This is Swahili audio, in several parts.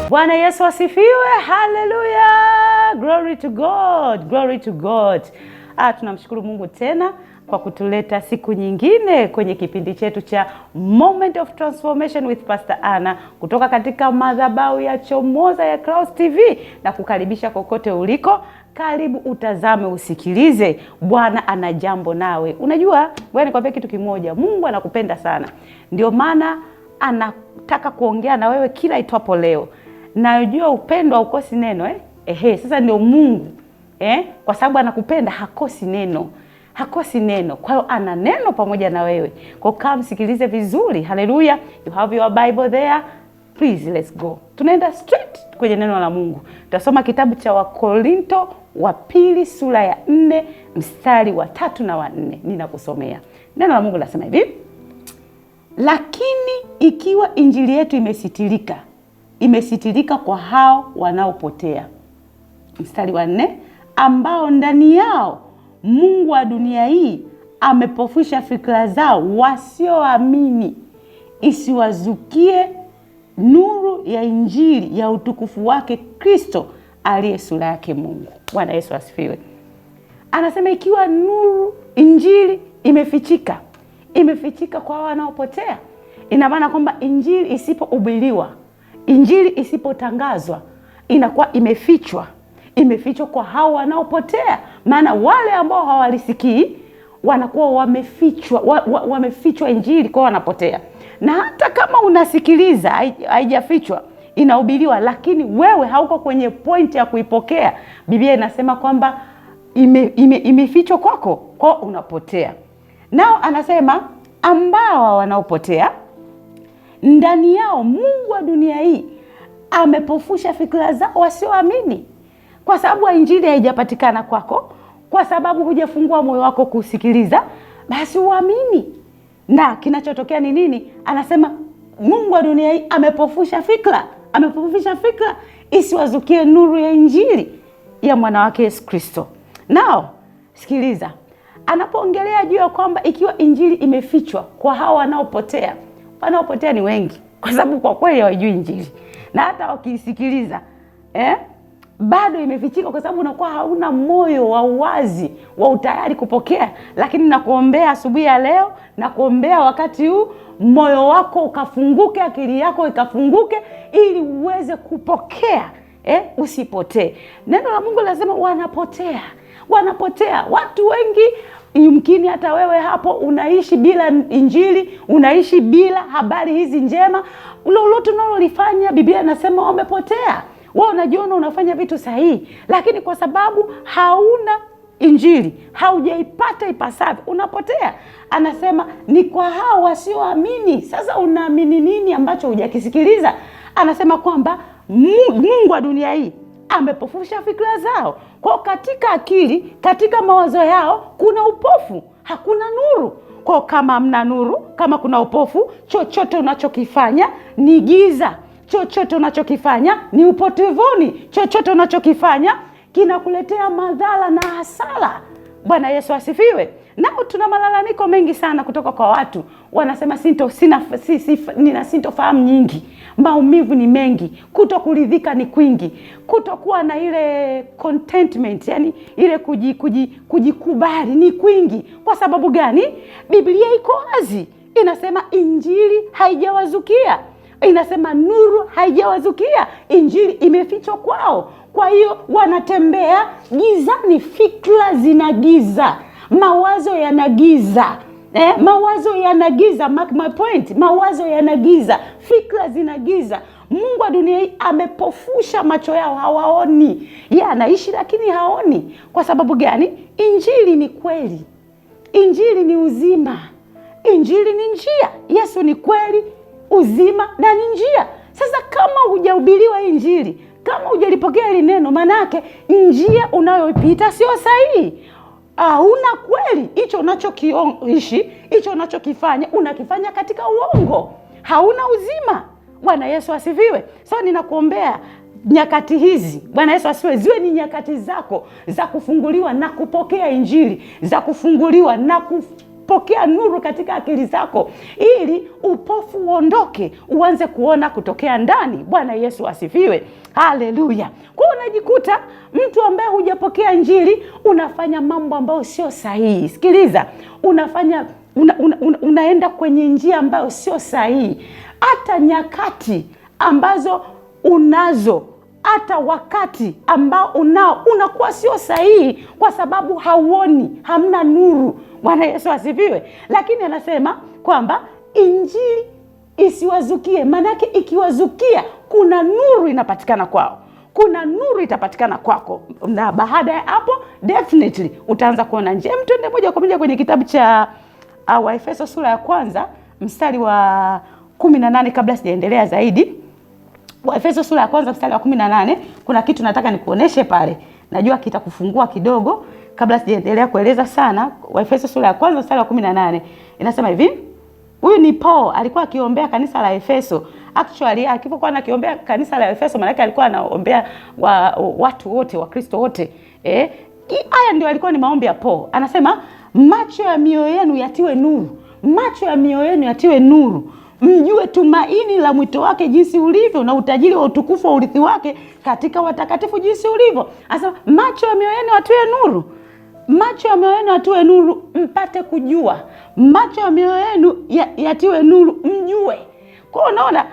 Bwana Yesu asifiwe. Haleluya. Glory to God. Glory to God. Tunamshukuru Mungu tena kwa kutuleta siku nyingine kwenye kipindi chetu cha Moment of Transformation with Pastor Anna kutoka katika madhabahu ya Chomoza ya Clouds TV na kukaribisha kokote uliko. Karibu utazame, usikilize. Bwana ana jambo nawe. Unajua, wewe nikwambie kitu kimoja, Mungu anakupenda sana. Ndio maana anataka kuongea na wewe kila itwapo leo. Najua upendo haukosi neno, eh? Ehe, sasa ndio Mungu, eh? Kwa sababu anakupenda hakosi neno. Hakosi neno. Kwa hiyo ana neno pamoja na wewe. Kwa hiyo kaa msikilize vizuri. Haleluya. You have your Bible there. Please let's go. Tunaenda straight kwenye neno la Mungu. Tutasoma kitabu cha Wakorinto wa pili sura ya 4 mstari wa 3 na wa 4. Ninakusomea. Neno la Mungu linasema hivi: lakini ikiwa injili yetu imesitirika, imesitirika kwa hao wanaopotea. Mstari wa 4, ambao ndani yao Mungu wa dunia hii amepofusha fikra zao wasioamini, isiwazukie nuru ya injili ya utukufu wake Kristo aliye sura yake Mungu. Bwana Yesu asifiwe. Anasema ikiwa nuru injili imefichika, imefichika kwa wanaopotea. Ina maana kwamba injili isipohubiriwa, injili isipotangazwa, inakuwa imefichwa. Imefichwa kwa hao wanaopotea. Maana wale ambao hawalisikii wanakuwa wamefichwa, wamefichwa injili, kwa wanapotea. Na hata kama unasikiliza haijafichwa, inahubiriwa, lakini wewe hauko kwenye point ya kuipokea. Biblia inasema kwamba imefichwa kwako, kwa unapotea. Nao anasema ambao wanaopotea ndani yao Mungu wa dunia hii amepofusha fikra zao wasioamini. Kwa sababu injili haijapatikana kwako, kwa sababu hujafungua moyo wako kusikiliza, basi uamini. Na kinachotokea ni nini? Anasema Mungu wa dunia hii amepofusha fikra, amepofusha fikra isiwazukie nuru ya injili ya mwana wake Yesu Kristo. Nao sikiliza, anapoongelea juu ya kwamba ikiwa injili imefichwa kwa hao wanaopotea, wanaopotea ni wengi, kwa sababu kwa kweli hawajui injili. Na hata wakiisikiliza, bado imefichika, kwa sababu unakuwa hauna moyo wa uwazi wa utayari kupokea. Lakini nakuombea asubuhi ya leo, nakuombea wakati huu, moyo wako ukafunguke, akili yako ikafunguke, ili uweze kupokea, usipotee. Neno la Mungu lazima wanapotea. Wanapotea watu wengi. Yumkini hata wewe hapo unaishi bila injili, unaishi bila habari hizi njema. Lolote unalolifanya, Biblia inasema wamepotea. Wewe unajiona unafanya vitu sahihi, lakini kwa sababu hauna injili, haujaipata ipasavyo, unapotea. Anasema ni kwa hao wasioamini. Sasa unaamini nini ambacho hujakisikiliza? Anasema kwamba Mungu wa dunia hii amepofusha fikra zao. Kwa katika akili, katika mawazo yao kuna upofu, hakuna nuru. Kwa kama hamna nuru, kama kuna upofu, chochote unachokifanya ni giza. Chochote unachokifanya ni upotevuni. Chochote unachokifanya kinakuletea madhara na hasara. Bwana Yesu asifiwe. Nao tuna malalamiko mengi sana kutoka kwa watu. Wanasema nina sintofahamu nyingi. Maumivu ni mengi, kutokuridhika ni kwingi, kutokuwa na ile contentment, yani ile kujikubali ni kwingi. Kwa sababu gani? Biblia iko wazi. Inasema injili haijawazukia. Inasema nuru haijawazukia. Injili imefichwa kwao. Kwa hiyo wanatembea gizani, fikra zinagiza, mawazo yanagiza. Mawazo yanagiza, mark my point, mawazo yanagiza, fikra zinagiza. Mungu wa dunia hii amepofusha macho yao, hawaoni. Yeye anaishi lakini haoni. Kwa sababu gani? Injili ni kweli. Injili ni uzima. Injili ni njia. Yesu ni kweli, uzima na ni njia. Sasa kama hujahubiriwa injili, kama hujalipokea hili neno, maana yake njia unayoipita sio sahihi. Hauna kweli. Hicho unachokiishi, hicho unachokifanya, unakifanya katika uongo. Hauna uzima. Bwana Yesu asifiwe. So ninakuombea nyakati hizi, Bwana Yesu asifiwe, ziwe ni nyakati zako za kufunguliwa na kupokea injili, za kufunguliwa na kupokea nuru katika akili zako, ili upofu uondoke, uanze kuona kutokea ndani. Bwana Yesu asifiwe, haleluya. Kwa hiyo unajikuta mtu ambaye hujapokea Injili unafanya mambo ambayo sio sahihi. Sikiliza, unafanya unaenda kwenye njia ambayo sio sahihi. Hata nyakati ambazo unazo, hata wakati ambao unao unakuwa sio sahihi, kwa sababu hauoni, hamna nuru. Bwana Yesu asifiwe. Lakini anasema kwamba Injili isiwazukie, maanake ikiwazukia kuna nuru inapatikana kwao, kuna nuru itapatikana kwako, na baada ya hapo definitely utaanza kuona njia. Tuende moja kwa moja kwenye kitabu cha Waefeso sura ya 1 mstari wa 18, kabla sijaendelea zaidi. Waefeso sura ya 1 mstari wa 18, kuna kitu nataka nikuoneshe pale, najua kitakufungua kidogo kabla sijaendelea kueleza sana. Waefeso sura ya 1 mstari wa 18 inasema hivi. Huyu ni Paul, alikuwa akiombea kanisa la Efeso. Actually alipokuwa anakiombea kanisa la Efeso, maana yake alikuwa anaombea watu wote, Wakristo wote. Haya ndio alikuwa ni maombi ya Paul. Anasema macho ya mioyo yenu yatiwe nuru, macho ya mioyo yenu yatiwe nuru, mjue tumaini la mwito wake jinsi ulivyo, na utajiri wa utukufu wa urithi wake katika watakatifu jinsi ulivyo. Anasema macho ya mioyo yenu yatiwe nuru, macho ya mioyo yenu yatiwe nuru, mpate kujua. Macho ya mioyo yenu yatiwe nuru, mjue. Kwa hiyo unaona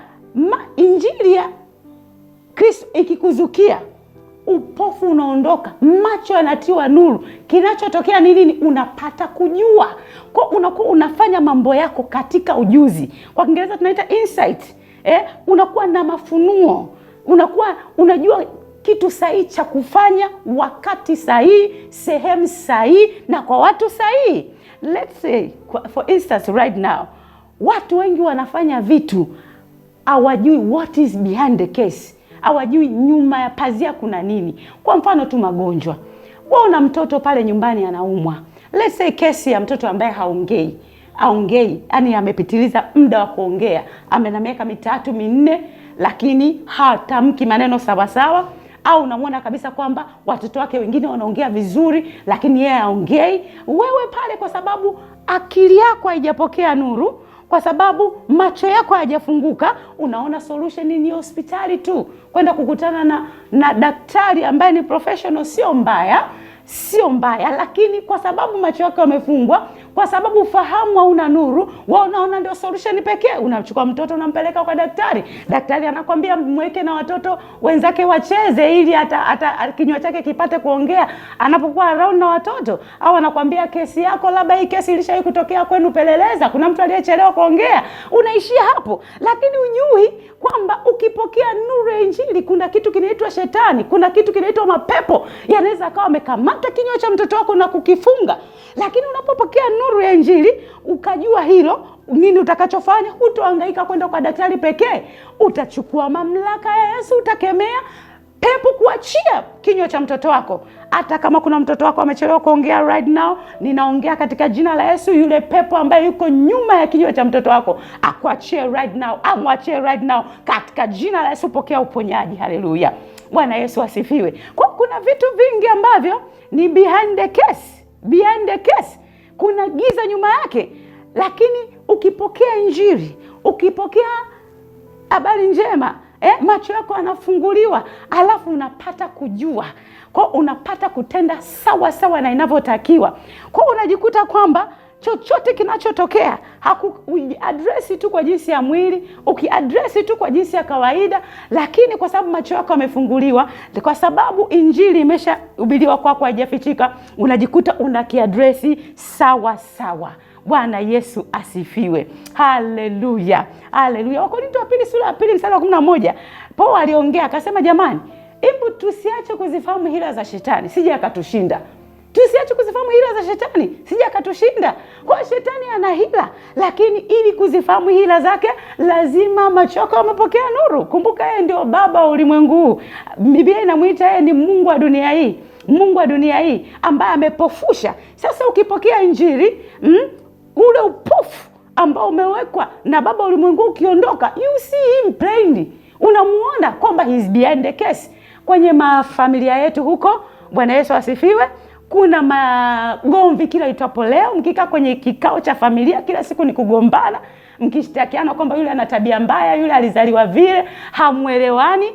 Injili ya Kristo ikikuzukia, upofu unaondoka, macho yanatiwa nuru. Kinachotokea ni nini? Unapata kujua. Kwa unakuwa unafanya mambo yako katika ujuzi. Kwa Kiingereza tunaita insight. Unakuwa na mafunuo, unakuwa unajua kitu sahihi cha kufanya wakati sahihi, sehemu sahihi na kwa watu sahihi. Let's say for instance right now, watu wengi wanafanya vitu hawajui what is behind the case, hawajui nyuma ya pazia kuna nini. Kwa mfano tu magonjwa, wewe una mtoto pale nyumbani anaumwa. Let's say kesi ya mtoto ambaye haongei, yani amepitiliza muda wa kuongea, ana miaka 3 4, lakini hatamki maneno sawasawa, au unamwona kabisa kwamba watoto wake wengine wanaongea vizuri, lakini yeye haongei. Wewe pale, kwa sababu akili yako haijapokea nuru, kwa sababu macho yako hayajafunguka, unaona solution ni hospitali tu, kwenda kukutana na daktari ambaye ni professional. Sio mbaya, sio mbaya, lakini kwa sababu macho yako yamefungwa, kwa sababu ufahamu hauna nuru, wewe unaona ndio solution pekee. Unachukua mtoto unampeleka kwa daktari, daktari anakwambia mweke na watoto wenzake wacheze ili hata kinywa chake kipate kuongea anapokuwa around na watoto, au anakwambia kesi yako labda hii kesi ilishawahi kutokea kwenu, peleleza, kuna mtu aliyechelewa kuongea. Unaishia hapo, lakini ujui kwamba ukipokea nuru ya Injili kuna kitu kinaitwa shetani, kuna kitu kinaitwa mapepo yanaweza akawa amekamata kinywa cha mtoto wako na kukifunga. Lakini unapopokea nuru ya Injili ukajua hilo, nini utakachofanya? Hutohangaika kwenda kwa daktari pekee, utachukua mamlaka ya Yesu, utakemea pepo kuachia kinywa cha mtoto wako. Hata kama kuna mtoto wako amechelewa kuongea right now, ninaongea katika jina la Yesu, yule pepo ambaye yuko nyuma ya kinywa cha mtoto wako akuachie right now, amwachie right now katika jina la Yesu. Pokea uponyaji. Haleluya, Bwana Yesu asifiwe. Kwa kuna vitu vingi ambavyo ni behind the case, behind the case, kuna giza nyuma yake, lakini ukipokea Injili, ukipokea habari njema, macho yako yanafunguliwa, alafu unapata kujua, kwa unapata kutenda sawa sawa na inavyotakiwa. Kwa unajikuta kwamba chochote kinachotokea hakuaddress tu kwa jinsi ya mwili, ukiaddress tu kwa jinsi ya kawaida, lakini kwa sababu macho yako yamefunguliwa, kwa sababu Injili imeshahubiriwa kwako, haijafichika, unajikuta unakiaddress sawa sawa. Bwana Yesu asifiwe, haleluya, haleluya. Wakorintho wa pili sura ya 2 mstari wa 11, Paulo aliongea akasema, jamani, hebu tusiache kuzifahamu hila za shetani, sije akatushinda. Tusiache kuzifahamu hila za shetani, sije akatushinda. Kwa shetani ana hila, lakini ili kuzifahamu hila zake lazima macho yako yamepokea nuru. Kumbuka yeye ndio baba wa ulimwengu huu. Biblia inamuita yeye ni Mungu wa dunia hii, Mungu wa dunia hii ambaye amepofusha. Sasa ukipokea Injili, ule upofu ambao umewekwa na baba ulimwengu ukiondoka, you see him plainly, unamuona kwamba he is behind the case. Kwenye mafamilia yetu huko, Bwana Yesu asifiwe, Kuna magomvi kila itwapo leo. Mkikaa kwenye kikao cha familia kila siku ni kugombana, mkishtakiana kwamba yule ana tabia mbaya, yule alizaliwa vile, hamwelewani,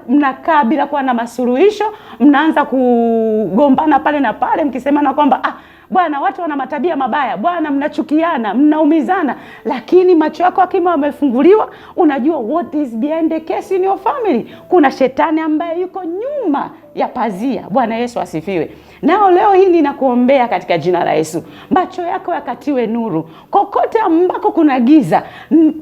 mnakaa bila kuwa na masuluhisho, mnaanza kugombana pale na pale, mkisemana kwamba bwana, watu wana matabia mabaya, bwana, mnachukiana, mnaumizana. Lakini macho yako akiwa yamefunguliwa, unajua what is behind the case in your family. Kuna shetani ambaye yuko nyuma ya pazia. Bwana Yesu asifiwe. Nao leo hii ninakuombea katika jina la Yesu, macho yako yakatiwe nuru. Kokote ambako kuna giza,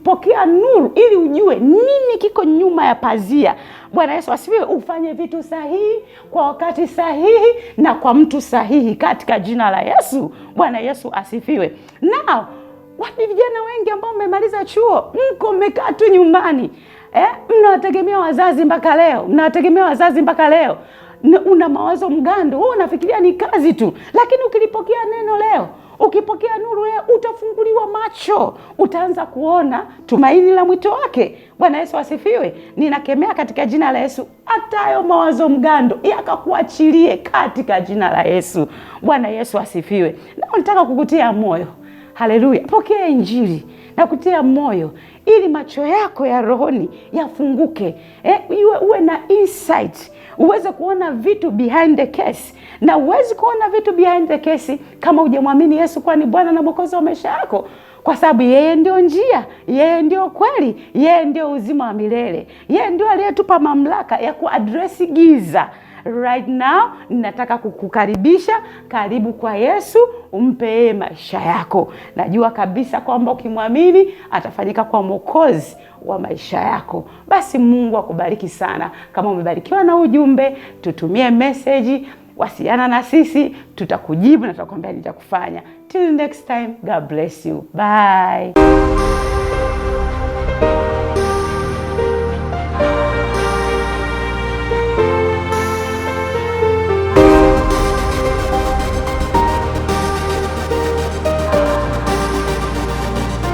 pokea nuru ili ujue nini kiko nyuma ya pazia. Bwana Yesu asifiwe. Ufanye vitu sahihi kwa wakati sahihi na kwa mtu sahihi katika jina la Yesu. Bwana Yesu asifiwe. Now, wapi vijana wengi ambao mmemaliza chuo mko mmekaa tu nyumbani, mnawategemea wazazi mpaka leo, mnawategemea wazazi mpaka leo. Una mawazo mgando, wewe unafikiria ni kazi tu, lakini ukilipokea neno leo, ukipokea nuru leo, utafunguliwa macho, utaanza kuona tumaini la mwito wake. Bwana Yesu asifiwe. Ninakemea katika jina la Yesu hatayo mawazo mgando yakakuachilie katika jina la Yesu. Bwana Yesu asifiwe. Na nataka kukutia moyo. Haleluya. Pokea Injili na kutia moyo ili macho yako ya rohoni yafunguke. Uwe na insight, uweze kuona vitu behind the case. Na uwezi kuona vitu behind the case kama hujamwamini Yesu kuwa ni Bwana na Mwokozi wa maisha yako, kwa sababu yeye ndio njia, yeye ndio kweli, yeye ndio uzima wa milele. Yeye ndio aliyetupa mamlaka ya kuaddress giza. Right now ninataka kukukaribisha, karibu kwa Yesu, umpe yeye maisha yako. Najua kabisa kwamba ukimwamini atafanyika kwa mwokozi wa maisha yako. Basi Mungu akubariki sana. Kama umebarikiwa na ujumbe, tutumie message, wasiliana na sisi, tutakujibu na tutakwambia nini cha kufanya. Till next time, God bless you. Bye.